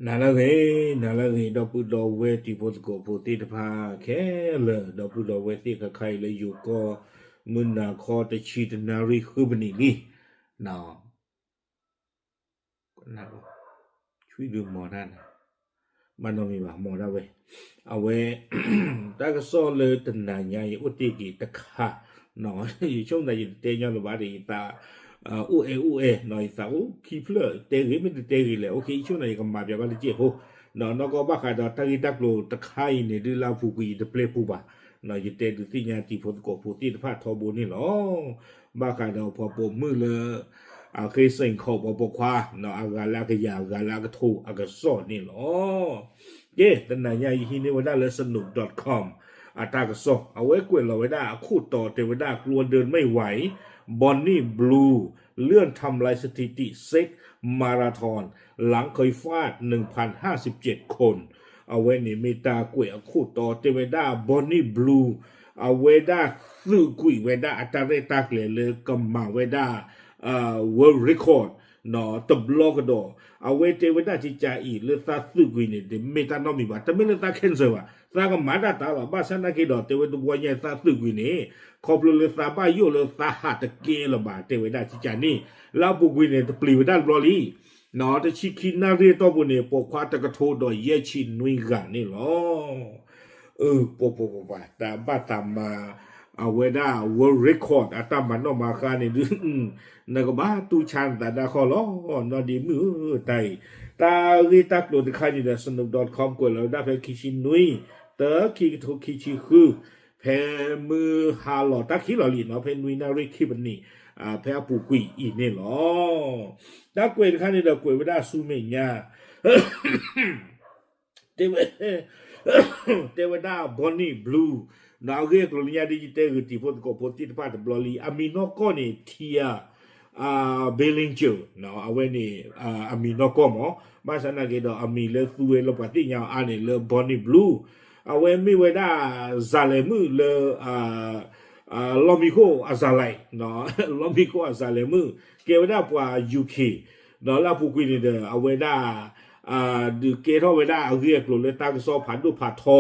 နၤလၢအဂ့ၤ, နၤလၢအဂ့ၤ, ဒီပုၢ်ဒီဝဲၢ်တံၤဖိသကိးဖိသ့ၣ်တဖၣ်ခဲလၢာ်, ဒီပုၢ်ဒီဝဲၢ်သ့ၣ်ခဲခါအံၤလၢယိၤကီၢ် မုၢ်နၤခီတဆံတနၣ်ရံၣ်ဃုပနံးလံ. န ဆွံဒုးမီၤတၢ်နၤ, ဘၣ်နီတမံၤဘၣ် မီၤဒၣ်ဝဲ, အဝဲ တၢ်ကစီၣ်လၢတနၤညါအံၤအိၣ်တ့ၢ်က့ၤတခါ, ယဆိကမိၣ်သးယတတဲညီလၢၤဘၣ်ဒီး ယသး အိၣ်အဲၣ်အိၣ်အဲၣ်နီၤ, ယသးအိၣ်ခံဖျၢၣ် တဲဂ့ၤမ့ၢ်တတဲဂ့ၤလဲၣ်, အိၣ်ခ့ ယဆိကမိၣ်သးယကမၤပၠးဘၣ်တစဲးဖိ, နီၢ်ကီၢ်ဘၣ်ဃးဒီးတၢ်ဂ့ၢ်တၢ်ကျိၤတခါအံၤန့ၣ် ဒုးလၢအပူၤကွံာ်ယတပျဲပူၤဘၣ်, ယတဲဒုးသ့ၣ်ညါတံၤဖိသကိးဖိသ့ၣ်တဖၣ်ထီဘိန့ၣ်လီၤ. ဘၣ်ဃးဒီးပှၤပိာ်မုၣ်လၢ အဃ့စ့ၣ်ခီၣ်ပှၤပိာ်ခွါ အဂၤလၢအကယၤ အဂၤလၢအကထိအကစီၣ်န့ၣ်လီၤ. ကဲ တနၤညါအံၤဟံးန့ၢ်ဝဲဒၣ်လၢ စနူး dot com အတၢ်ကစီၣ် အဝဲကွဲးလီၤဝဲဒၣ်အခိၣ်တီတဲဝဲဒၣ် กลัวเดินไม่ไหว Bonnie Blue เลื่อนทำลายสถิติเซ็กมาราธอน หลังเคยฟาดหนึ่งพันห้าสิบเจ็ดคน အဝဲန့ၣ်မ့ၢ်တၢ်ကွဲးအခိၣ်တီတဲဝဲဒၣ် Bonnie Blue အဝဲဒၣ်သုးကွံာ်ဝဲဒၣ်အတၢ်ရဲၣ်တၢ်ကျဲၤလၢကမၤဝဲဒၣ် World Record တဘျီကဒီး, အဝဲတဲဝဲဒၣ်ကကးအံၤ လၢသးသုးကွံာ်န့ၣ် တမ့ၢ်တၢ်နီတမံၤဘၣ်, တမ့ၢ်လၢသး cancer ဘၣ်, သးကမၤတၢ်တၢ်လီၤ, ဘၣ်ဆၣ်နာ်က့ဒီး တဲဝဲတဝီညါသးသုးကွံာ်န့ၣ် ခီဖျိလၢသးဘၣ်ယိၣ်လၢသးဟးတကဲလၢၤဘၣ် တဲဝဲဒၣ်ကကးန့ၣ် လၢအပူၤကွံာ်န့ၣ် တပျံၤဝဲဒၣ်တဘျီလံ တဆံခံနၣ်ရံၣ်အတီၢ်ပူၤန့ၣ် ပိာ်ခွါတကထိဒီးယဲၢ်ဆံနွံဂၤန့ၣ်လီၤ. အၢ ပှၤပှၤပှၤပှၤ တၢ်ဘၣ်သးမၤ အဝဲဒၣ် World Record အတၢ်မၤနီၣ်မၤဃါန့ၣ်ဒုး နကဘၣ်တူၢ်ဆါနသးဒၣ်ဃီလီၤ. နီၢ်ဒ့မုၣ်ဧၢ တၢ်အံၤ တၢ်ဂ့ၢ်တၢ်ကျိၤတခါန့ၣ်ဒီး စနူး dot com ကွဲးလီၤဝဲဒၣ်ဖဲခံဆံနွံ တၢ ခံကထိခံဆံဃု ဖဲမုၢ်ဟါလီၤတၢ်ခံလီၤလံနီၤ ဖဲနွံနၣ်ရံၣ်ခံပနံး ဖဲအပူၤကွံာ်အံၤန့ၣ်လီၤ. တၢ်ကွဲးတခါန့ၣ်ဒီးကွဲးဝဲဒၣ်ဆူမဲာ်ညါ တဲဝဲ တဲဝဲဒၣ် Bonnie Blue နီၤ အဂ့ၢ်အကျိၤလၢညါဒ်ယတဲဂ့ၤတံၤဖိသကိးဖိသ့ၣ်တဖၣ်တဘျီလံ အမံၤနီၢ်ကီၢ်န့ၣ် Tia Bellinger နီၤ အဝဲန့ၣ် အမံၤနီၢ်ကီၢ်မး ဘၣ်ဆၣ်နာ်က့ဒီး အမံၤလၢသူဝဲလၢပှၤသ့ၣ်ညါအီၤအါန့ၣ်လၢ Bonnie Blue အဝဲမ့ၢ်ဝဲဒၣ် စၤလဲၤမုၣ်လၢ လီၢ်မံခိၣ်အစၤလဲၤ လီၢ်မံခိၣ်အစၤလဲၤမုၣ် ကဲဝဲဒၣ်ပှၤ UK ဒီးလၢအပူၤကွံာ်န့ၣ်ဒီး အဝဲဒၣ် ဒုးကဲထီၣ်ဝဲဒၣ်အဂ့ၢ်အကျိၤလၢတၢ်ကစီၣ်ဖးဒိၣ်ဖးထီ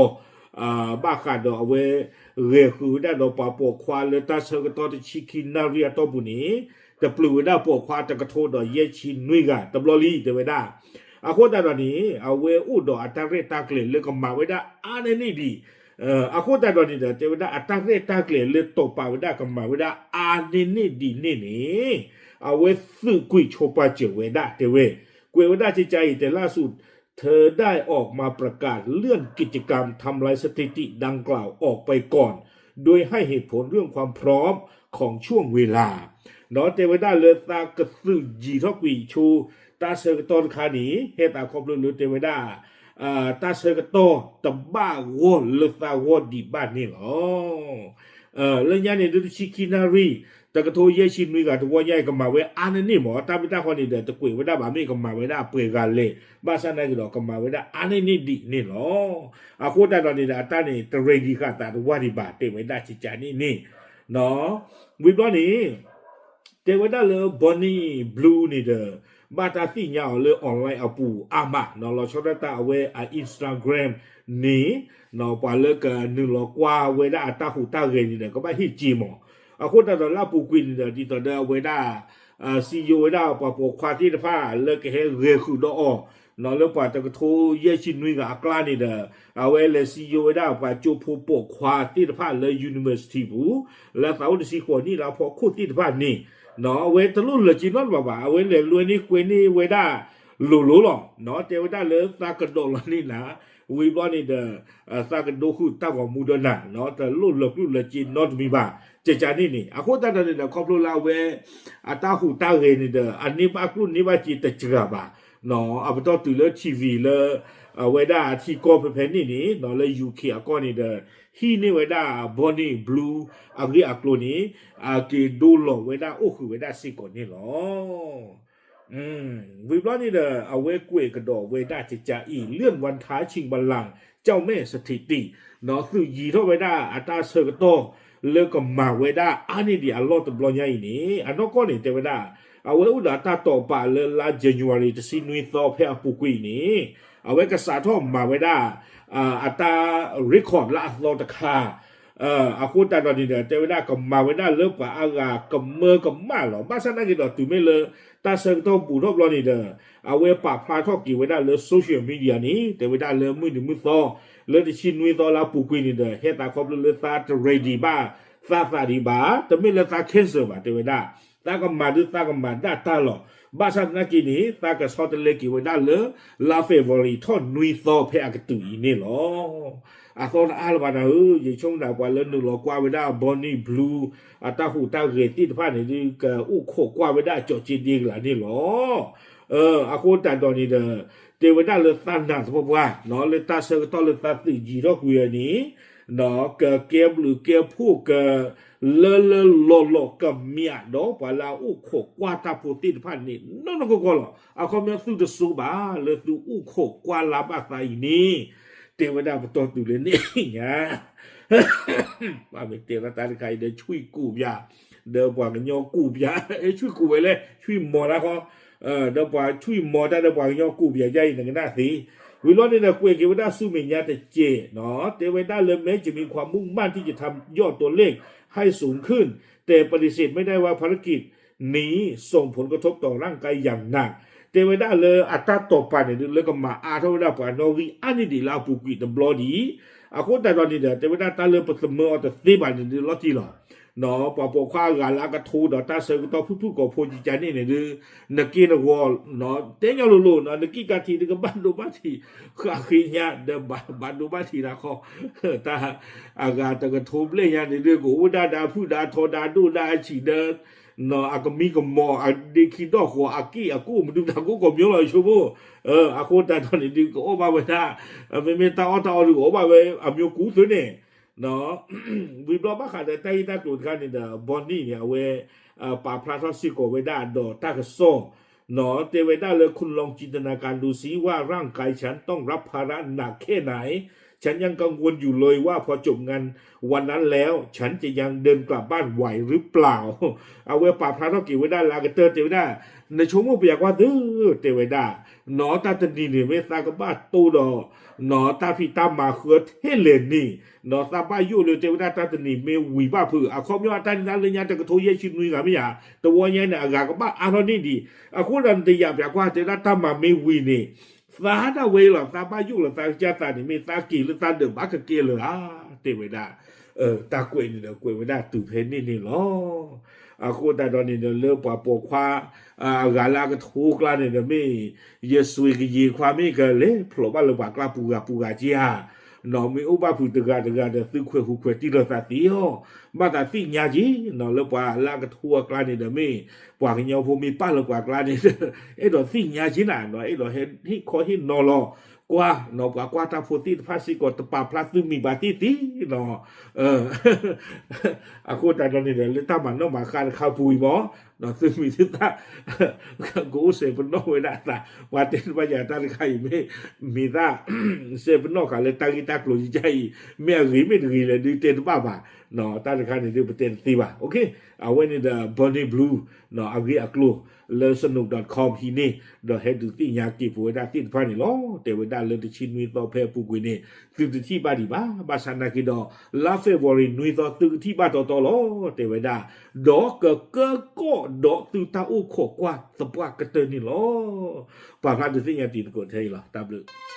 ဘၣ်ဃးဒီးအဝဲ ဂဲၤဃုာ်ဝဲဒၣ်ဒီးပှၤပိာ်ခွါလၢတၢ်ဆၢကတီၢ်တဆံခံနၣ်ရံၣ်အတီၢ်ပူၤန့ၣ် တပျုာ်ဝဲဒၣ်ပိာ်ခွါတကထိဒီးယဲၢ်ဆံနွံဂၤတဘျီလံ တဲဝဲဒၣ် အဃိသတးဒီးန့ၣ် အဝဲအိၣ်ဒီးအတၢ်ရဲၣ်တၢ်ကျဲၤလၢကမၤဝဲဒၣ်အါန့ၢ်န့ၣ်ဒံး အဃိသတးဒီးန့ၣ်ဒီး တဲဝဲဒၣ်အတၢ်ရဲၣ်တၢ်ကျဲၤလၢတီာ်ပာ်ဝဲဒၣ်ကမၤဝဲဒၣ်အါန့ၢ်န့ၣ်ဒံးန့ၣ်န့ၣ် အဝဲသုးကွံာ်ဆိပာ်စၢၤဝဲဒၣ်တဲဝဲ ကွဲးဝဲဒၣ်ကကးအံၤ แต่ล่าสุดเธอได้ออกมาประกาศเลื่อนกิจกรรมทำลายสถิติดังกล่าวออกไปก่อน โดยให้เหตุผลเรื่องความพร้อมของช่วงเวลา ဒီးတဲဝဲဒၣ်လၢသးကသုးယံၤထီၣ်ကွံာ်ဆိ တၢ်ဆၢကတီၢ်တခါန့ၣ် ဟဲသးခီဖျိလၢတဲဝဲဒၣ် တၢ်ဆၢကတီၢ်တဘၣ်ဂီၢ်လၢသးဂီၢ်ဒံးဘၣ်န့ၣ်လီၤ. လၢညါန့ၣ်ဒုးတဆံခံနၣ်ရံၣ် တကထိယဲၢ်ဆံနွံဂၤတဝီညါအံၤ ကမၤဝဲအါန့ၢ်န့ၣ်မး တၢ်မ့ၢ်တၢ်ဃီန့ၣ်ဒီး တကွဲးဝဲဒၣ်ဘၣ် မ့ၢ်ကမၤဝဲဒၣ်ပှဲၤဂၤလဲၣ် ဘၣ်ဆၣ်နာ်က့ဒီး ကမၤဝဲဒၣ်အါန့ၢ်န့ၣ်ဒံးန့ၣ်လီၤ. အဃိသတးဒီးန့ၣ်ဒီး အတၢ်န့ၣ် တရံးဒံးဃာ်သးတဝၢ်ဒံးဘၣ် တဲဝဲဒၣ်ကကးန့ၣ်န့ၣ် ဝံၤဘျီန့ၣ် တဲဝဲဒၣ်လၢ Bonnie Blue န့ၣ်ဒီး ဘၣ်တၢ်သ့ၣ်ညါအီၤလၢ online အပူၤအါမး လီၤဆီဒၣ်တၢ်အဝဲအ Instagram န့ၣ် ပှၤလၢကနုာ်လီၤကွၢ်ဝဲဒၣ်အတၢ်ဟူးတၢ်ဂဲၤန့ၣ်ဒီး ကဘၣ်ဟ့ၣ်က့ၤမး အဃိသတးဒီးလၢအပူၤကွံာ်န့ၣ်ဒီး ဒ်သိးဒီးအဝဲဒၣ် စံယိၤဝဲဒၣ်ပှၤပိာ်ခွါသ့ၣ်တဖၣ်လၢကဟဲဂဲၤဃုာ်ဒီးအီၤ လၢပှၤတကထိယဲၢ်ဆံနွံဂၤအကျါန့ၣ်ဒီး အဝဲလဲၤစံယိၤဝဲဒၣ်ပှၤကၠိဖိပိာ်ခွါသ့ၣ်တဖၣ်လၢ university ပူၤ လၢသးအိၣ်တဆံဃိးနံၣ်လၢအဖီခိၣ်သ့ၣ်တဖၣ်န့ၣ် အဝဲတလိၣ်လၢာ်က့ၤနီတဘျီဘၣ် အဝဲလဲၤလွဲန့ၢ်ကွဲန့ၢ်ဝဲဒၣ်လိၤလိၤလီၤ. တဲဝဲဒၣ်လၢသးကဒီးလီၤန့ၢ်နၤ ဝံၤဘျီန့ၣ်ဒီး သးကဒိဃုာ်တၢ်ဂီၤမူဒီးနၤ တလိၣ်လၢာ်ကျိၣ်လၢာ်စ့နီတမံၤဘၣ် ကကးန့ၣ်န့ၣ် အဃိသတးဒီးန့ၣ်ဒီး ခီဖျိလၢအဝဲ အတၢ်ဟူးတၢ်ဂဲၤန့ၣ်ဒီး အန့ၢ်ဘၣ်ကျိၣ်န့ၢ်ဘၣ်စ့တစှၤဘၣ် အပတီၢ်တုၤလၢ TV လၢ အဝဲဒၣ်အထံကီၢ်ဖဲဖဲန့ၣ်န့ၣ် လၢ UK အကီၢ်န့ၣ်ဒီး ဟံးန့ၢ်ဝဲဒၣ် Bonnie Blue အဂ့ၢ်အကျိၤန့ၣ် အက့ၤဒိလီၤဝဲဒၣ်အိၣ်ဃုာ်ဝဲဒၣ်စ့ၢ်ကီးန့ၣ်လီၤ. ဝံၤဘျီန့ၣ်ဒီး အဝဲကွဲးကဒီးဝဲဒၣ်ကကးအံၤ เลื่อนวันท้าชิงบัลลังก์เจ้าแม่สถิติ သုးယံၤထီၣ်ဝဲဒၣ်အတၢ်ဆၢကတီၢ် လၢကမၤဝဲဒၣ်အါန့ၢ်ဒံးအလီၢ်တဘျီညါအံၤန့ၣ် အနီၢ်ကီၢ်န့ၣ် တဲဝဲဒၣ် အဝဲအိၣ်ဒီးအတၢ်တိာ်ပာ်လၢလါ January တဆံနွံသီဖဲအပူၤကွံာ်အံၤန့ၣ် အဝဲကစးထီၣ်မၤဝဲဒၣ် အတၢ် record လၢအသီတခါ အဃိသတးဒီးန့ၣ်ဒီး တဲဝဲဒၣ်ကမၤဝဲဒၣ်လၢပှၤအါဂၤကမၢကမၣ်လီၤ. ဘၣ်ဆၣ်သနာ်က့ဒီး တုၤမ့ၢ်လၢတၢ်ဆၢကတီၢ်ဘူးထီၣ်ဘျီန့ၣ်ဒီး အဝဲပာ်ဖျါထီၣ်က့ၤဝဲဒၣ်လၢ social media န့ၣ် တဲဝဲဒၣ်လၢမုၢ်နံၤမုၢ်သီ လၢတဆံနွံသီလၢအပူၤကွံာ်န့ၣ်ဒီး ဟဲသးခီဖျိလၢသးတ ready ဘၣ် သးသးဒံးဘၣ် တမ့ၢ်လၢသး cancel ဘၣ် တဲဝဲဒၣ် သးကမၤဒုးသးကမၤဒၣ်တၢ်လီၤ. ဘၣ်ဆၣ်သနာ်က့န့ၣ် သးကဆီတလဲက့ၤဝဲဒၣ်လၢ လါ February ထီၣ်နွံသီဖဲအကတုၤအံၤန့ၣ်လီၤ. အသီတအါလၢၤဘၣ်နၤဧၢ, ယဆိကမိၣ်ဒၣ်ပှၤလၢနုာ်လီၤကွၢ်ဝဲဒၣ် Bonnie Blue အတၢ်ဟူးတၢ်ဂဲၤသ့ၣ်တဖၣ်န့ၣ်ဒုး ကအိၣ်ခိးကွၢ်ဝဲဒၣ်ကၠီၤက့ဒ့ကလးန့ၣ်လီၤ. အဃိသတးဒီးန့ၣ်ဒီး တဲဝဲဒၣ်လၢသးနာ်သပှၢ်ပှၢ် လၢတၢ်ဆၢကတီၢ်လၢသးသုးယံၤထီၣ်ကွံာ်အီၤန့ၣ် ကကဲဘျုးကဲဖှိၣ်က လၢလၢလီၢ်လီၢ်ကမျၢၢ်ဒီးပှၤလၢအအိၣ်ခိးကွၢ်တၢ်ဖိသ့ၣ်တဖၣ်န့ၣ် နီၢ်နီၢ်ကီၢ်ကီၢ်လီၤ. အခီပညီသုတဆိဘၣ် လၢသုအိၣ်ခိးကွၢ်လၢ်ဘၣ်သးအံၤန့ၣ် တဲဝဲဒၣ်ပတီၢ်တုၤလၢန့ၣ်ညါ ပမ့ၢ်တဲလီၤတၢ်တခါအံၤဒီး ဆွံကူးပၠး ဒီးပှၤကညီကူးပၠး ဆွံကူးဝဲလဲၣ် ဆွံမီၤတၢ်ဃီ ဒီးပှၤဆွံမီၤတၢ်ဒီးပှၤကညီကူးပၠးယါအံၤ နကနၣ်သ့. ဝံၤလီၤန့ၣ်ဒီး ကွဲးက့ၤဝဲဒၣ်ဆူမဲာ်ညါတစဲးနီၤ တဲဝဲဒၣ်လၢ မဲာ်ကမံၤခွါမုၢ်မၢ် ที่จะทำยอดตัวเลขให้สูงขึ้น แต่ปฏิเสธไม่ได้ว่าภารกิจนี้ส่งผลกระทบต่อร่างกายอย่างหนัก တဲဝဲဒၣ်လၢအတၢ်တိာ်ပာ်န့ၣ်ဒုး လၢကမၤအါထီၣ်ဝဲဒၣ်ပှၤနီၣ်ဂံၢ်အါန့ၢ်ဒံးလၢအပူၤကွံာ်တဘျီဒံး အဃိသတးဒီးန့ၣ်ဒီး တဲဝဲဒၣ်တၢ်လၢပသမၢအီၤတသ့ဘၣ်န့ၣ်ဒုး လီၤတံၢ်လီၤ ပှၤပိာ်ခွါအဂၤလၢအကထိဒီးတၢ်ဆၢကတီၢ်ဖုၣ်ဖုၣ်ကိာ်ဖိကကန့ၣ်န့ၣ်ဒုး နက့ၢ်နဂီၤ တဲညီလိၤလိၤ နကံၣ်ကးထံးဒုးကဘၣ်ဒိဘၣ်ထံး ဃးဃ့ညါဒီးဘၣ်ဒိဘၣ်ထံးတၢ်ခီ တၢ်အဂၤတကထိဘျဲၣ်ညါန့ၣ်ဒုး ကအိၣ်ဒၣ်ဒီးအဖုၣ်ဒီးအထီဒီးအဒိၣ်ဒီးအဆံးဒီး အကမံကမီၤ အဒ့ခံဒီၣ်ဃီၤ အက့ၢ်အကိၣ်မနုၤတၢ်ကိၣ်ကီၤမညီလီၤ ယဆိကမိၣ် အဃိသတးဒီးန့ၣ်ဒုး ကအိၣ်ဘၣ်ဝဲဒၣ် မ့မ့ၢ်တၢ်အီၣ်တၢ်အီဒုး ကအိၣ်ဘၣ်ဝဲအမျိုးကူသ့န့ၣ် ဝံၤဘျီဘၣ်ဃးဒီးတၢ်ဂ့ၢ်တၢ်ကျိၤတခါန့ၣ်ဒီး Bonnie န့ၣ် အဝဲ ပာ်ဖျါထီၣ်စ့ၢ်ကီးဝဲဒၣ်အဒီးတၢ်ကစီၣ် တဲဝဲဒၣ်လၢ คุณลองจินตนาการดูซิว่าร่างกายฉันต้องรับภาระหนักแค่ไหน ฉันยังกังวลอยู่เลยว่าพอจบงานวันนั้นแล้วฉันจะยังเดินกลับบ้านไหวหรือเปล่า အဝဲပာ်ဖျါထီၣ်က့ၤဝဲဒၣ်လၢအကတၢၢ်တဲဝဲဒၣ် နဆိကမိၣ်ပျးကွၢ်သု တဲဝဲဒၣ် နီၢ်တၢ်တနံၤန့ၣ် မ့ၢ်သးကဘၣ်တိၢ်ဒီး နီၢ်တၢ်ဖံးတၢ်မၤဃၢထဲလဲၣ်န့ၣ် နီၢ်သးဘၣ်ယိၣ်လၢတဲဝဲဒၣ်တၢ်တနံၤမ့ၢ်ဝံၤဘၣ်ဖုး အခီပညီအတၢ်နံၤတၢ်လၢညါတကထိယဲၢ်ဆံနွံဂၤမ့ၢ်ဧါ တဝီညါန့ၣ် အဂၤကဘၣ်အါထီၣ်န့ၢ်ဒံး အဃိဒီးနတယာ်ပျးကွၢ်တဲဝဲဒၣ်တၢ်မၤမ့ၢ်ဝံၤန့ၣ် သးဒၣ်ဝဲလီၤ သးဘၣ်ယိၣ်လီၤသးကစၢ်သးန့ၣ် မ့ၢ်သးက့ၤလၢသးဒၢးဘၣ်ကကဲလၢၤဧါ တဲဝဲဒၣ် တၢ်ကွဲးန့ၣ်ဒီးကွဲးဝဲဒၣ်တုၤဖဲန့ၣ်န့ၣ်လီၤ. အဃိသတးဒီးန့ၣ်ဒီး လၢပှၤပိာ်ခွါ အဂၤလၢအကထိကျါန့ၣ်ဒီး မ့ၢ်ယစွ့ၤကယံၤခွါ မ့ၢ်ကလဲၤဖျိးဘၣ်လၢပှၤကျါပူၤဂၤပူၤဂၤက့ဧါ, နီၢ်မ့ၢ်အိၣ်ဘၣ်ဖုးတဂၤတဂၤဒီး သုခွဲးဟူးခွဲးတံၢ်လၢသးသ့အီၤ, ဘၣ်သးသ့ၣ်ညါက့, နီၢ်လၢပှၤလၢအကထိအကျါန့ၣ်ဒီး မ့ၢ်ပှၤကညီဖိမ့ၢ်ပာ်လၢပှၤကျါန့ၣ်ဒီး အဲၣ်ဒိးသ့ၣ်ညါက့နၤ, နီၢ်အဲၣ်ဒိးဟ့ၣ်ခီဟ့ၣ်နီၤလီၤကွၢ်, နီၢ်ပှၤကွၢ်တၢ်ဖိသ့ၣ်တဖၣ်စ့ၢ်ကီး တပာ်ဖျါသုမံၤဘၣ်သ့ၣ်သ့ၣ်နီၢ် အဃိသတးဒီးန့ၣ်ဒီး လၢတၢ်မၤနီၣ်မၤဃါတခါပူၤအံၤမ့ၢ် နီၢ်သုမံၤသုသၣ် ကအိၣ်စဲးပနီၣ်ဝဲဒၣ်အသး, ပှၤတဲတဘၣ်ယၤတၢ်တခါအံၤမ့ၢ် မံၤသၣ် စဲးပနီၣ်ဃာ်လၢတၢ်ဂ့ၢ်တၢ်ကျိၤယကအံၤ မ့ၢ်အဂ့ၤမ့ၢ်တဂ့ၤလဲၣ်ဒုးတဲတဘၣ်ဘၣ်, တၢ်တခါန့ၣ်ဒုးပတဲတသ့ဘၣ်, အဝဲန့ၣ်ဒီး Bonnie Blue အဂ့ၢ်အကျိၤ လၢ snow dot com ဟံးန့ၢ် ဒီးဟဲဒုးသ့ၣ်ညါက့ၤပဝဲဒၣ်သ့ၣ်တဖၣ်န့ၣ်လီၤ. တဲဝဲဒၣ်လၢတဆံနွံသီဖဲအပူၤကွံာ်န့ၣ် သုတထံၣ်ဘၣ်ဒံးဘၣ်, ဘၣ်ဆၣ်နာ်က့ဒီး လါ February နွံသီသုကထံၣ်ဘၣ်တီတီလီၤ တဲဝဲဒၣ်, ဒီးကကၢကီၣ်ဒီးသုတၢ်အိၣ်ခိးကွၢ်သပှၢ်ကတၢၢ်န့ၣ်လီၤ. ပာ်ဖျါဒုးသ့ၣ်ညါတံၤသကိးထဲအံၤလီၤ. တၢ်ဘျုး